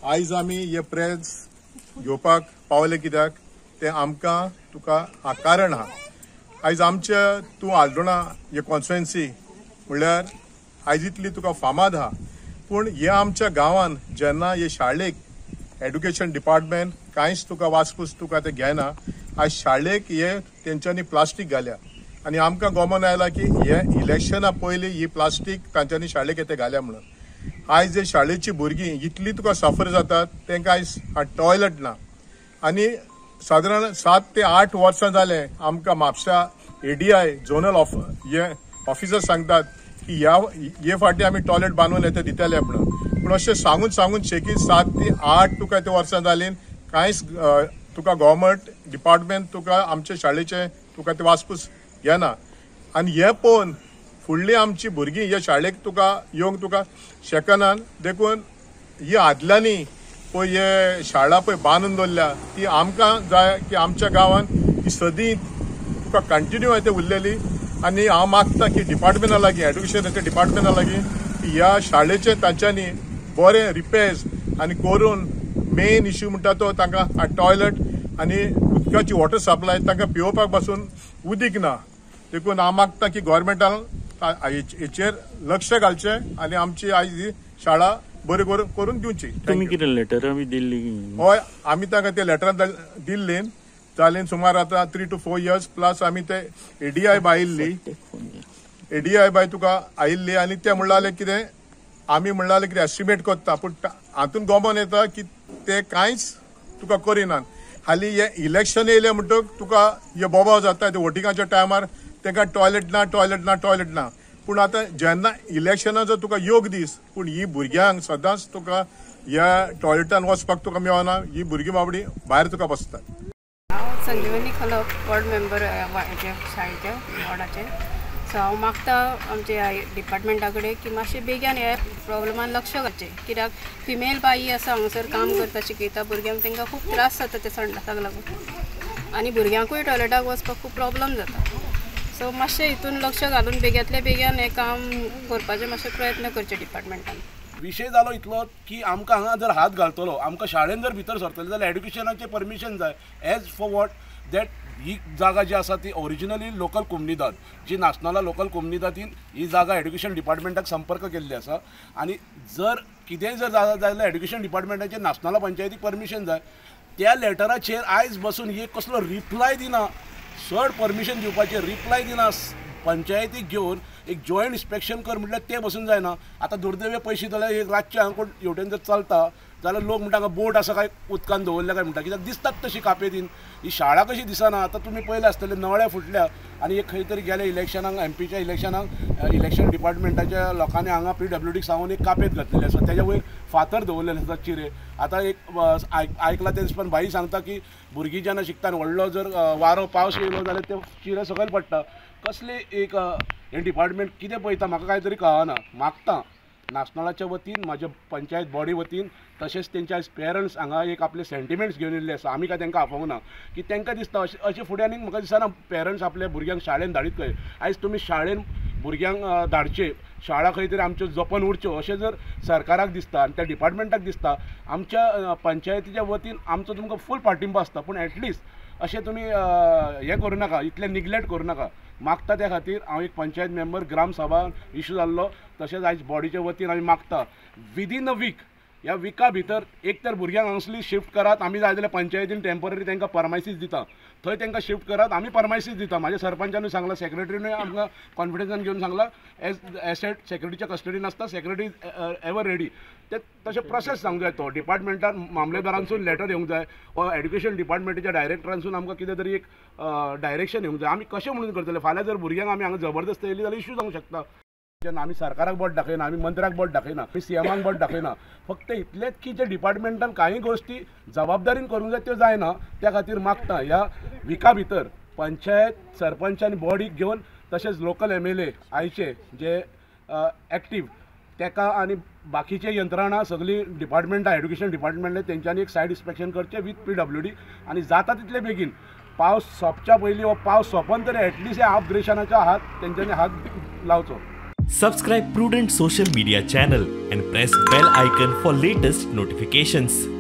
आयज आमी हे प्रेस घेवपाक पावले कित्याक ते आमकां तुका कारण आहा। आयज आमच्या तूं आल्दोणा हे कॉन्स्टिट्युएन्सी म्हणल्यार आयज इतली तुका फामाद आहा, पूण हे आमच्या गांवान जेन्ना हे शाळेक एड्युकेशन डिपार्टमेंट कांयच तुका वासपूस तुका ते घेना। आयज शाळेक हे तेंच्यांनी प्लास्टीक घाल्या आनी आमकां गोमन आयला की हे इलेक्शना पयलीं ही प्लास्टीक तांच्यांनी शाळेक ते घाल्या म्हणून। आयज जे शाळेची भुरगीं इतली तुका सफर जातात, तांकां आयज टॉयलट ना आनी सादारण 7 ते 8 वर्सां जाले आमकां म्हापशा एडीआय झोनल हे ऑफिसर सांगतात की ह्या हे फावटी आमी टॉयलेट बांदून येते दितले म्हणून, पूण अशें सांगून सांगून शेकी 7 ते 8 तुका ते वर्सां जालीं कांयच तुका गव्हर्मेंट डिपार्टमेंट तुका आमचे शाळेचे तुका ते वासपूस घेना। आनी हें पळोवन फुडली आमची भुरगीं ह्या शाळेक तुका येवंक तुका शकना, देखून ही आदल्यांनी पळय हे शाळा पळय बांदून दवरल्या ती आमकां जाय की आमच्या गांवान ही सदी तुका कंटिन्यू ते उरलेली। आनी हांव मागता की डिपार्टमेंटा लागीं एड्युकेशनाच्या डिपार्टमेंटा लागीं ह्या शाळेचे तांच्यांनी बरें रिपेर्स आनी करून मेन इश्यू म्हणटा तो तांकां टॉयलट आनी उदकाची वॉटर सप्लाय तांकां पिवपाक पासून उदीक ना। देखून हांव मागता की गव्हर्मेंटान हेचेर लक्ष घालचें आनी आमची आयज ही शाळा बरी करून दिवची। तुमी कितें लेटरां बी दिल्ली? हय, आमी तांकां ते लेटरां दिल्ली जाली सुमार आतां 3 to 4 years plus आमी ते एडीआय बाय आयिल्ली, एडीआय बाय तुका आयिल्ली आनी ते म्हणलाले कितें आमी म्हणलाले कितें एस्टिमेट करता, पूण हातून गोमोन येता की ते कांयच तुका करिनात। हालीं हे इलेक्शन येयलें म्हणटक तुका हे बोबाव जाता ते वोटिंगाच्या टायमार तांकां टॉयलेट ना टॉयलेट ना टॉयलेट ना, पूण आतां जेन्ना इलेक्शनाचो तुका योग दीस, पूण ही भुरग्यांक सदांच तुका ह्या टॉयलेटान वचपाक तुका मेळना, ही भुरगीं बाबडी भायर तुका बसतात। हांव संजीवनी खलप, वॉर्ड मेंबर शाळेचे वॉर्डाचे। सो हांव मागता आमच्या डिपार्टमेंटा कडेन की मातशें बेगीन ह्या प्रॉब्लमान लक्ष घालचें, कित्याक फिमेल बाई आसा हांगासर काम करता शिकयता भुरग्यांक, तांकां खूब त्रास जाता ते संडासाक लागून आनी भुरग्यांकूय टॉयलेटाक वचपाक खूब प्रॉब्लम जाता। सो मातशें हितून लक्ष घालून बेगींतल्या बेगीन हें काम करपाचें मातशें प्रयत्न करचे डिपार्टमेंटान। विशय जालो इतलो की आमकां हांगा जर हात घालतलो, आमकां शाळेन जर भितर सरतले जाल्यार एड्युकेशनाचें परमिशन जाय। एज फॉर what that ही जागा जी आसा ती ओरिजिनली लोकल कोमनिदाद जी नासनाला लोकल कोमनिदादीन ही जागा एड्युकेशन डिपार्टमेंटाक संपर्क केल्ली आसा आनी जर कितेंय जर जाता जाल्यार एड्युकेशन डिपार्टमेंटाचें नासनाला पंचायतीक परमिशन जाय। त्या लेटराचेर आयज बसून एक कसलो रिप्लाय दिना, चड परमिशन दिवपाचें रिप्लाय दिना, पंचायतीक घेवन एक जॉयंट इन्स्पेक्शन कर म्हटल्यार तें बसून जायना। आतां दुर्दैव पयशे जाल्यार एक रातचें हांगा कोण हेवटेन जर चलता जाल्यार लोक म्हणटा हांगा बोट आसा काय उदकान दवरल्या काय म्हणटा, कित्याक दिसतात तशी कापेतीन ही शाळा कशी दिसना। आतां तुमी पळयलें आसतलें नळे फुटल्या आनी एक खंय तरी गेले इलेक्शनाक, एमपीच्या इलेक्शनाक इलेक्शन डिपार्टमेंटाच्या लोकांनी हांगा पीडब्ल्यूडीक सांगून एक कापेत घातलेली आसा, तेज्या वयर फातर दवरलेले आसा चिरे। आतां एक आयकलां तें पण बाई सांगता की भुरगीं जेन्ना शिकता आनी व्हडलो जर वारो पावस येयलो जाल्यार ते चिरे सकयल पडटा। कसले एक हें डिपार्टमेंट कितें पळयता म्हाका कांय तरी कळना। मागता नासनालाच्या वतीन, म्हाज्या पंचायत बॉडी वतीन, तशेंच तेंच्या पेरंट्स हांगा एक आपले सेंटिमेंट्स घेवन येयल्ले आसा, आमी काय तांकां आपोवंक ना की तांकां दिसता अशें अशें फुडें आनीक म्हाका दिसना पेरंट्स आपल्या भुरग्यांक शाळेन धाडीत खंय। आयज तुमी शाळेन भुरग्यांक धाडचे, शाळा खंय तरी आमच्यो जपन उरच्यो अशें जर सरकाराक दिसता आनी त्या डिपार्टमेंटाक दिसता, आमच्या पंचायतीच्या वतीन आमचो तुमकां फूल पाठिंबो आसता, पूण एटलिस्ट अशें तुमी हें करूं नाका, इतलें निग्लेक्ट करूं नाका। मागता त्या खातीर हांव एक पंचायत मेंबर ग्रामसभा इशू जाल्लो, तशेंच आयज बॉडीच्या वतीन आमी मागता विदीन अ वीक, ह्या विका भितर एक तर भुरग्यांक हांगासली शिफ्ट करात, आमी जाय जाल्यार पंचायतीन टेंपररी तांकां परमायसीस दिता, थंय तांकां शिफ्ट करात, आमी परमायसीस दिता। म्हाज्या सरपंचानूय सांगलां, सेक्रेटरीनूय आमकां कॉन्फिडन्सान घेवन सांगलां, एज एसेट सेक्रेटरीच्या कस्टडीन आसता, सेक्रेटरी एवर रेडी। ते तशें प्रोसेस सांगूंक जाय, तो डिपार्टमेंटान मामलेदारांसून लेटर येवंक जाय वा एड्युकेशन डिपार्टमेंटाच्या डायरेक्टरांसून आमकां कितें तरी एक डायरेक्शन येवंक जाय। आमी कशें म्हणून करतले? फाल्यां जर भुरग्यांक आमी हांगा जबरदस्त येयली जाल्यार इश्यू जावंक शकता। जेन्ना आमी सरकाराक बोट दाखयना, आमी मंत्र्याक बोट दाखयना, आमी सीएमाक बोट दाखयना, फक्त इतलेंच की जे डिपार्टमेंटान कांय गोश्टी जबाबदारीन करूंक जाय त्यो जायना, त्या खातीर मागता ह्या विका भितर पंचायत सरपंच आनी बॉडीक घेवन तशेंच लोकल एमएलए आयचे जे एक्टीव तेका आनी बाकीचे यंत्रणा सगळीं डिपार्टमेंटां एड्युकेशन डिपार्टमेंट तेंच्यांनी एक सायड इन्स्पेक्शन करचें विथ पीडब्ल्यूडी आनी जाता तितले बेगीन पावस सोंपच्या पयलीं वा पावस सोंपन तरी एटलिस्ट ह्या अपग्रेशनाच्या हात तेंच्यांनी हात लावचो। Subscribe Prudent Social Media channel and press bell icon for latest notifications.